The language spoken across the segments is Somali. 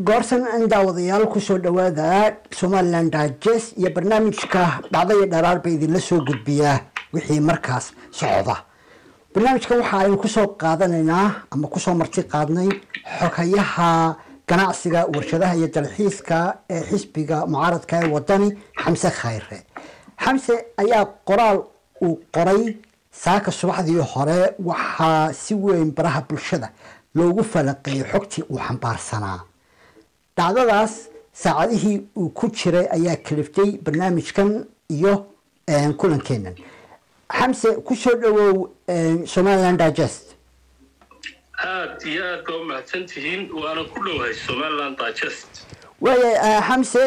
Goorsan daawadayaal, kusoo dhawaada Somaliland Digest iyo barnaamijka dhacdaya dharaar ba idinla soo gudbiyaa wixii markaas socda. Barnaamijkan waxa aynu kusoo qaadanaynaa ama kusoo marti qaadnay xoghayaha ganacsiga, warshadaha iyo dalxiiska ee xisbiga mucaaradka ee Wadani, Xamse Khayre. Xamse ayaa qoraal uu qoray saaka subaxdii hore waxaa si weyn baraha bulshada loogu falaqeeyay xogtii uu xambaarsanaa. Dhacdadaas saacadihii uu ku jiray ayaa kaliftay barnaamijkan iyo kulankeenan. Xamse, kusoo dhawow Somaliland Digest. Aad iyo aad baa u mahadsan tihiin, waana ku dhowahay Somaliland Digest. Waaya Xamse,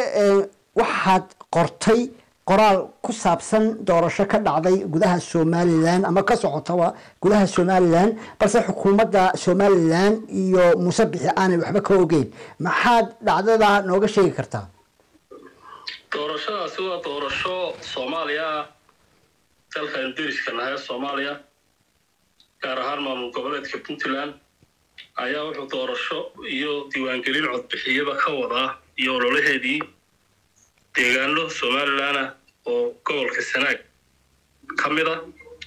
waxaad qortay qoraal ku saabsan doorasho ka dhacday gudaha Somaliland ama ka socotaba gudaha Somaliland, balse xukuumadda Somaliland iyo Muuse Bixi aanay waxba ka ogeyn. Maxaad dhacdada nooga sheegi kartaa? Doorashadaasi waa doorasho Soomaaliya ah, dalkan deriska nahay Soomaaliya, gaar ahaan maamul goboleedka Puntland ayaa wuxuu doorasho iyo diiwaangelin codbixiyaba ka wadaa iyo ololaheedii deegaano Somaliland ah oo gobolka Sanaag ka mid a,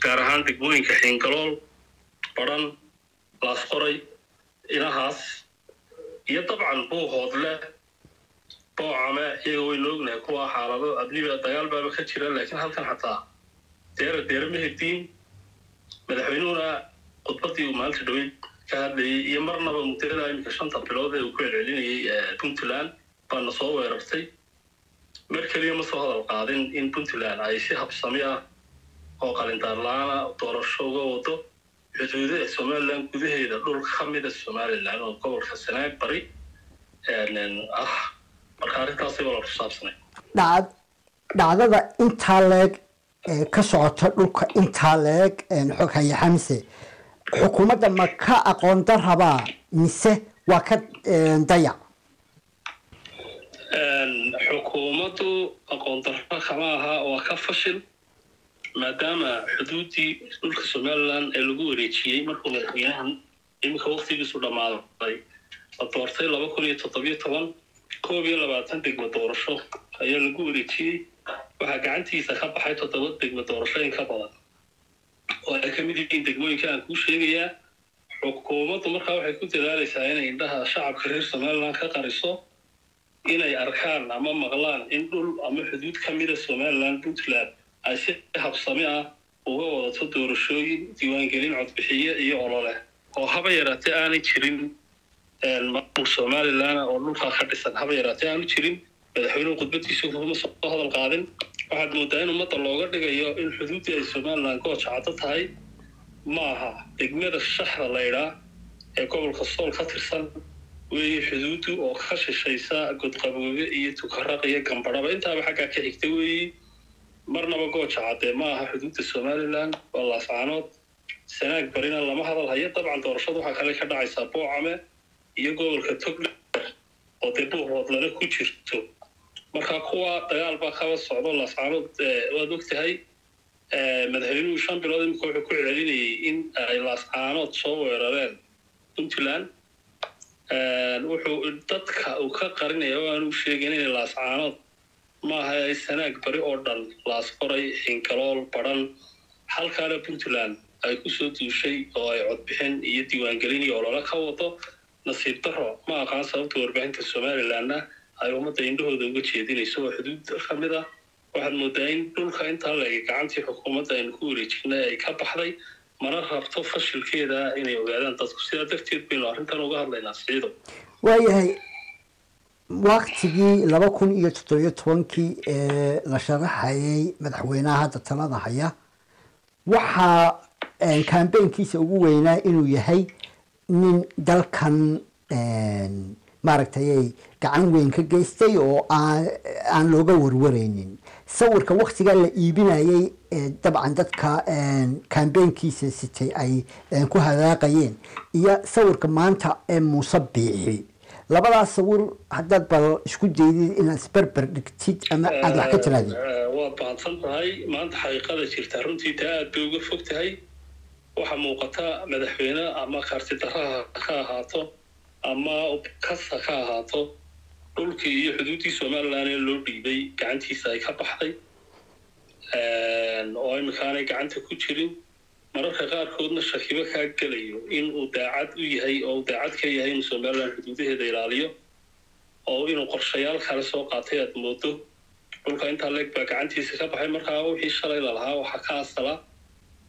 gaar ahaan degmooyinka Xiingalool, Badhan, Laasqoray, inahaas iyo dabcan Buuhoodle, Boocame. Iyaga waynu ognahay kuwa xaalado amniba dagaal baaba ka jira, laakiin halkan xataa deera deera ma hegdiin. Madaxweynuhuna khudbaddii uu maalinta dhaweyd ka hadlayay iyo marnaba muddada iminka 5ta bilood ee uu ku celcelinayay Puntland baana soo weerartay, mar keliya ma soo hadal qaadin in Puntland ay si habsami ah oo qalindaar la-aana doorasho uga wado xuduudaha Somaliland gudaheeda, dhul ka mida Somaliland oo gobolka Sanaag bari ah. Marka arrintaasi waa la ku saabsanay. Dhacdada intaa leeg ee ka socota dhulka intaa leeg, xoghaye Xamse, xukuumadda ma ka aqoon darabaa mise waa ka dayac? Xukuumaddu aqoon darro kama aha, waa ka fashil, maadaama xuduuddii dhulka Somaliland ee lagu wareejiyey markuu madaxweynahan iminka waktigiisu dhammaaday la doortay 2017, 21 degmo doorasho ayaa lagu wareejiyey. Waxaa gacantiisa ka baxay 7 degmo doorasho in ka badan oo ay ka mid yihiin degmooyinka aan kuu sheegayaa. Xukuumaddu markaa waxay ku dadaalaysaa inay indhaha shacabka reer Somaliland ka qariso inay arkaan ama maqlaan in dhul ama xuduud ka mida Somaliland Puntland ay si habsami ah uga wadato doorashooyin, diiwaangelin codbixiye iyo olole, oo haba yaraatee aanay jirin maamul Somaliland oo dhulkaa ka dhisan, haba yaraatee aanu jirin. Madaxweynuhu khudbadiisu kuma soo hadal qaadin. Waxaad moodaa in ummadda looga dhigayo in xuduuddii ay Somaliland gooja caddo tahay. Maaha, degmada Shaxda laydhaa ee gobolka Sool ka tirsan weeye xuduuddu, oo ka shishaysa Godqaboobe iyo Tukaraq iyo Gambadhaba, intaaba xaggaa ka xigta weeye. Marnaba gooja caddee ma aha xuduudda Somaliland, waa Laascaanood. Sanaag barina lama hadal hayo. Dabcan doorashadu waxaa kale ka dhacaysaa Boocame iyo gobolka Togdheer oo dee Buuhoodlana ku jirto. Marka kuwa dagaal baa kaba socdo. Laascaanood waad og tahay, madaxweynuhu 5 bilood imika wuxuu ku celcelinayay in ay Laascaanood soo weerareen Puntland. Wuxuu dadka uu ka qarinaya oo aanu sheegin inay Laascaanood maaha ay Sanaag bari oo dhan, Laasqoray, Xinkalool, Badhan, halkaana Puntland ay kusoo duushay oo ay codbixin iyo diiwaangelin iyo olole ka wado. Nasiib daro, ma aqaan sababta warbaahinta Somalilandna ay ummadda indhahooda uga jeedinayso. Oo xuduud ka mid ah waxaad moodaa in dhulka intaa leegay gacantii xukuumadda aynu ku wareejinay ay ka baxday, mana rabto fashilkeeda inay ogaadaan dadku. Sidaa darteed baynu arrintan uga hadlaynaa, Siciido. Waayahay, waktigii 2017kii ee la sharaxayay madaxweynaha hadda talada haya, waxaa kambeynkiisa ugu weynaa inuu yahay nin dalkan maaragtay gacan weyn ka geystay oo aan looga warwareynin. Sawirka waktigaa la iibinayay ee dabcan dadka kambeynkiisa sitay ay ku hadaaqayeen iyo sawirka maanta ee Muuse Biixi, labadaas sawir haddaad bal isku daydid inaad isberber dhigtid ama aada wax ka tiraadid. Waad mahadsan tahay. Maanta xaqiiqada jirta runtii taa aad bay uga fog tahay. Waxaa muuqata madaxweyne ama karti daraha ka ahaato Ama kasa ka ahaato, dhulkii iyo xuduuddii Somaliland ee loo dhiibay gacantiisa ay ka baxday oo iminka aanay gacanta ku jirin. Mararka qaarkoodna shakibo kaa gelayo in uu daacad u yahay oo uu daacad ka yahay inuu Somaliland xuduudaheeda ilaaliyo oo inuu qorshayaal kale soo qaatay aad moodo. Dhulka intaa leeg baa gacantiisa ka baxay. Markaa wixii shalay lalahaa waxaa ka asala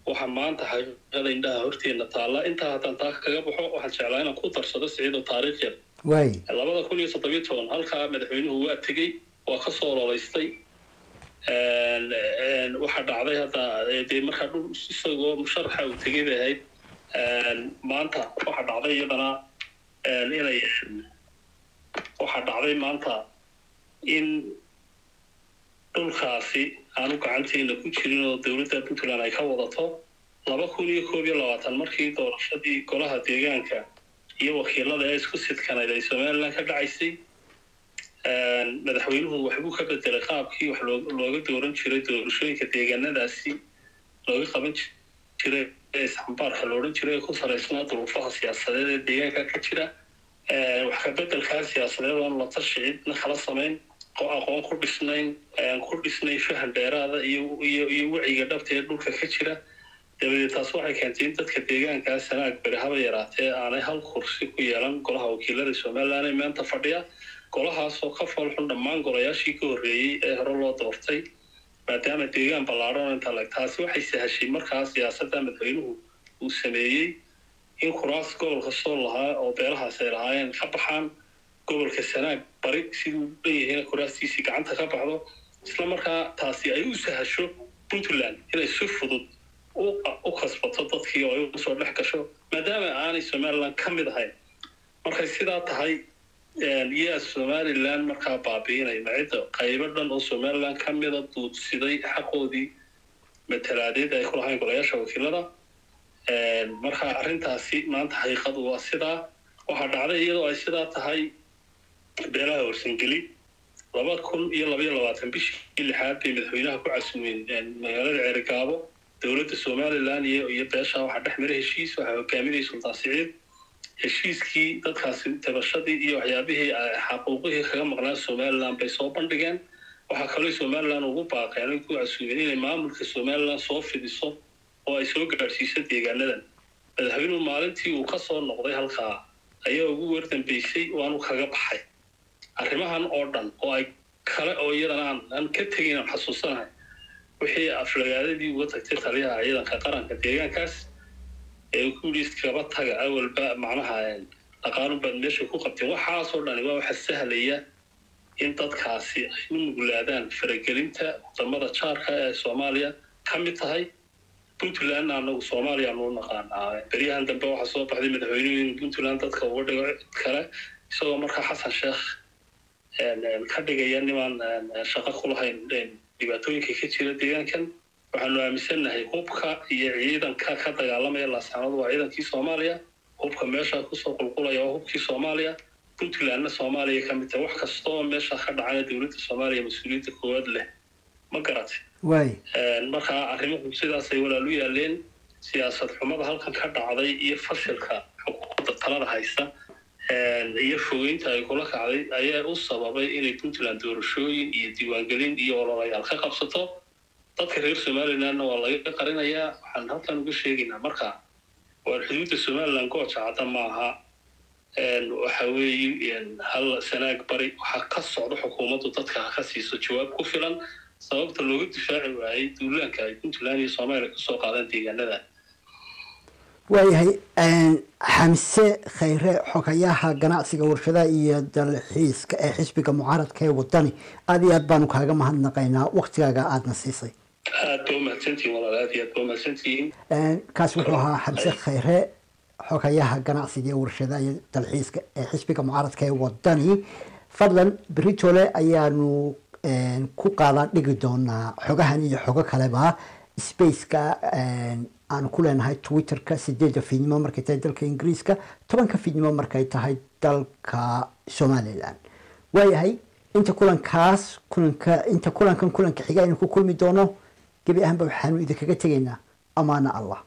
waxa maanta xaqiiqada indhaha horteena taalla. Intaa haddaan taa kaga baxo, waxaan jeclaa inaan ku darsado, Siciid, oo taariikh yar. 2017 halkaa madaxweynuhu waa tegey, waa ka soo ololeystay. Waxaa dhacday hadda dee markaa dhul isagoo musharaxa uu tegey bay ahayd. Maanta waxaa dhacday iyadana inay waxaa dhacday maanta in dhulkaasi aanu gacanteena ku jirin oo dowladda Puntland ay ka wadato. 2021 markii doorashadii golaha deegaanka iyo wakiilada ee isku sidkanayd ay Somaliland ka dhacaysay, madaxweynuhu waxbuu ka bedelay qaabkii wax looga dooran jiray doorashooyinka deegaanadaasi looga qaban jiray ee isxambaarka la odhan jiray ee ku salaysnaa duruufaha siyaasadeed ee deegaanka ka jira. Wax ka bedelkaa siyaasadeed oon la tashi cidna kala samayn oo aqoon ku dhisnayn, ku dhisnay fahan dheeraada iyo wacyiga dhabta ee dhulka ka jira. Dabadeed taas waxay keentay in dadka deegaankaa Sanaag Beri haba yaraatee aanay hal kursi ku yeelan golaha wakiilada Somaliland ee maanta fadhiya, golahaasoo ka foolxun dhammaan golayaashii ka horreeyey ee hore loo doortay, maadaama deegaan ballaadhan oo inta leg. Taasi waxay sahashay markaa siyaasadda madaxweynuhu uu sameeyey in kuraas gobolka Sool lahaa oo beelahaas ay lahaayeen ka baxaan, gobolka Sanaag Bari siduu u dhan yahayna kuraastiisii gacanta ka baxdo, isla markaa taasi ay u sahasho Puntland inay si fudud u kasbato dadkii oo ay usoo dhex gasho, maadaama aanay Somaliland ka mid ahayn. Markay sidaa tahay, yaa Somaliland markaa baabi'inay? Macidda qaybo dhan oo Somaliland ka mida duudsiday xaqoodii matalaadeed ay ku lahayn golayaasha wakiilada? Marka arrintaasi maanta xaqiiqadu waa sidaa. Waxaa dhacday iyadoo ay sidaa tahay, beelaha Warsangeli 2022 bishii lixaad bay madaxweynaha ku casumeen magaalada Ceerigaabo. Dowladda Somaliland iyo beesha waxaa dhex mara heshiis, waxaa hogaaminayay Sultaan Siciid. Heshiiskii dadkaasi tabashadii iyo waxyaabihii xaquuqihii kaga maqnaa Somaliland bay soo bandhigeen. Waxaa kaloo Somaliland ugu baaqeen ay ku casuumeen inay maamulka Somaliland soo fidiso oo ay soo gaadhsiiso deegaanadan. Madaxweynuhu maalintii uu ka soo noqday halkaa ayaa ugu wardambeysay, waanu kaga baxay. Arrimahan oo dhan oo ay kale oo iyadana aan ka tegin aan xasuusanahay wixii aflagaadadii uga tagtay taliyaha ciidanka qaranka deegaankaas ee uu ku yidhi iskaba taga, awalba macnaha dhaqaalun baad meesha ku qabteen. Waxaasoo dhani waa waxa sahlaya in dadkaasi ay u nuglaadaan faragelinta wadamada jaarka ee Soomaaliya ka mid tahay Puntlandna. Anagu Soomaaliya nuu naqaanaa. Beryahan dambe waxaa soo baxday madaxweynuhu in Puntland dadka uga dhigo cid kale, isagoo markaa Xasan Sheekh ka dhigaya nimaan shaqo ku lahayn dhibaatooyinka ka jira deegaankan. Waxaanu aaminsannahay hubka iyo ciidanka ka dagaalamaya Laascaanood waa ciidankii Soomaaliya, hubka meesha kusoo qulqulaya waa hubkii Soomaaliya, Puntlandna Soomaaliya ka mid tahay. Wax kasta oo meesha ka dhacana dowladda Soomaaliya mas-uuliyadda koowaad leh, ma garatay? Markaa arrimuhu sidaasay walaal u yaaleen. Siyaasad xumada halkan ka dhacday iyo fashilka xukuumadda talada haysta iyo fogeynta ay kula kacday ayaa u sababay inay Puntland doorashooyin iyo diiwaangelin iyo ololayaal ka qabsato. Dadka reer Somalilandna waa laga qarinayaa. Waxaan halkan uga sheegaynaa marka waar xuduudda Somaliland Gooja Cadda maaha. Waxa weeye hal Sanaag Bari waxaa ka socda, xukuumaddu dadka ha ka siiso jawaab ku filan sababta looga difaaci waayey duulaanka ay Puntland iyo Soomaaliya kasoo qaadeen deegaanada. Waayahay. Xamse Khayre, xogayaha ganacsiga, warshadaha iyo dalxiiska ee xisbiga mucaaradka ee Wadani, aada iyo aad baanu kaaga mahadnaqaynaa waktigaaga aadna siisay. Aad ba umahadsantihiin walaal, aad iyo aad ba umahadsantihiin. Kaas wuxuu ahaa Xamse Khayre, xogayaha ganacsiga ee warshadaha iyo dalxiiska ee xisbiga mucaaradka ee Wadani. Fadlan beritole ayaanu ku qaadaan dhigi doonaa xogahan iyo xogo kaleba spaceka aanu ku leenahay Twitterka, 8-da fiidnimo markay tahay dalka Ingiriiska, 10-ka fiidnimo markay tahay dalka Somaliland. Waayahay, inta kulankaas kulanka inta kulankan kulanka xiga aynu ku kulmi doono, gebi ahaanba waxaanu idinkaga tegaynaa amaana Allah.